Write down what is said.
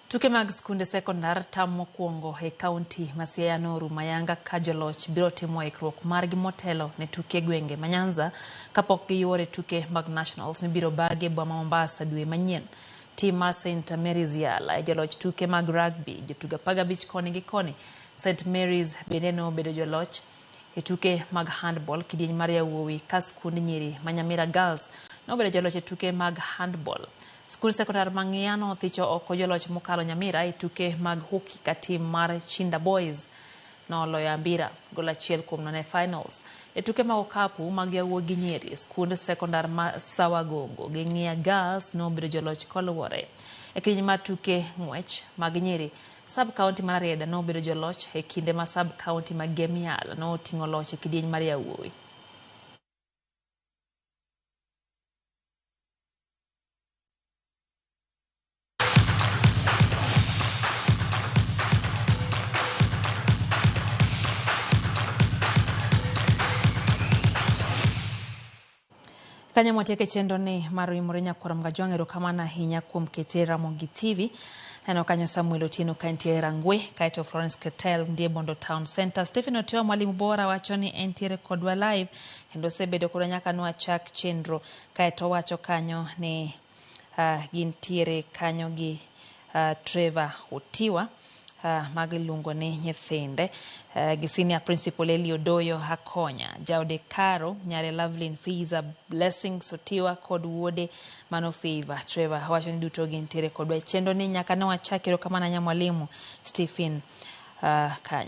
Tuke mag skunde sekondar tam mokwongo e kaunti ma Siaya norumo ayanga ka joloch biro timo ikruok margi motelo ne tuke gwenge ma Nyanza kapok giyuoro e tuke mag Nationals mibiro bagi e boma Mombasa dwe manyien. Tim mar St Mary's Yala e joloch tuke mag rugby, jotugo 15 koni gi koni. St Mary's bende nobedo joloch e tuke mag handball kidieny mar yawuowi ka skund nyiri ma Nyamira Girls nobedo joloch e tuke mag handball. Skund sekondar ma Ng'iya nothicho oko joloch mokalo Nyamira e tuke mag hockey ka tim mar Chinda Boys noloyo Ambira gol 1-0 e finals. E tuke mag okapu mag yawuowi gi nyiri, skund sekondar ma Sawagongo gi Ng'iya Girls nobedo joloch koluwore. E kidieny mar tuke ng'wech mag nyiri, sub county mar Rarieda nobedo joloch e kinde ma sub county ma Gem Yala noting'o loch e kidieny mar yawuowi. Kanyo mwatieke chenro ni mar Imore Nyakwar Mgajwang', erokamano ahinya kuom kete Ramogi TV. Neno kanyo Samuel Otieno ka entiere Rangwe, kaeto Florence Ketel ndie Bondo Town Center. Stephen Otiwa mwalimu bora wacho ni entiere kodwa live kendo osebedo kodwa nyaka nwachak chenro. Kaeto wacho kanyo ni gintiere kanyo gi Trevor Otiwa mago iluongo ni nyithinde gi senior principal Eli Odoyo Akonya, jaode Caro, nyare Lovelyn Fiza, Blessings Otiwa kod wuode mano Favor. Trevor wacho ni duto gintiere kodwa e chenro ni nyaka ne wachak. Erokamano ahinya mwalimu Stephen kanyo.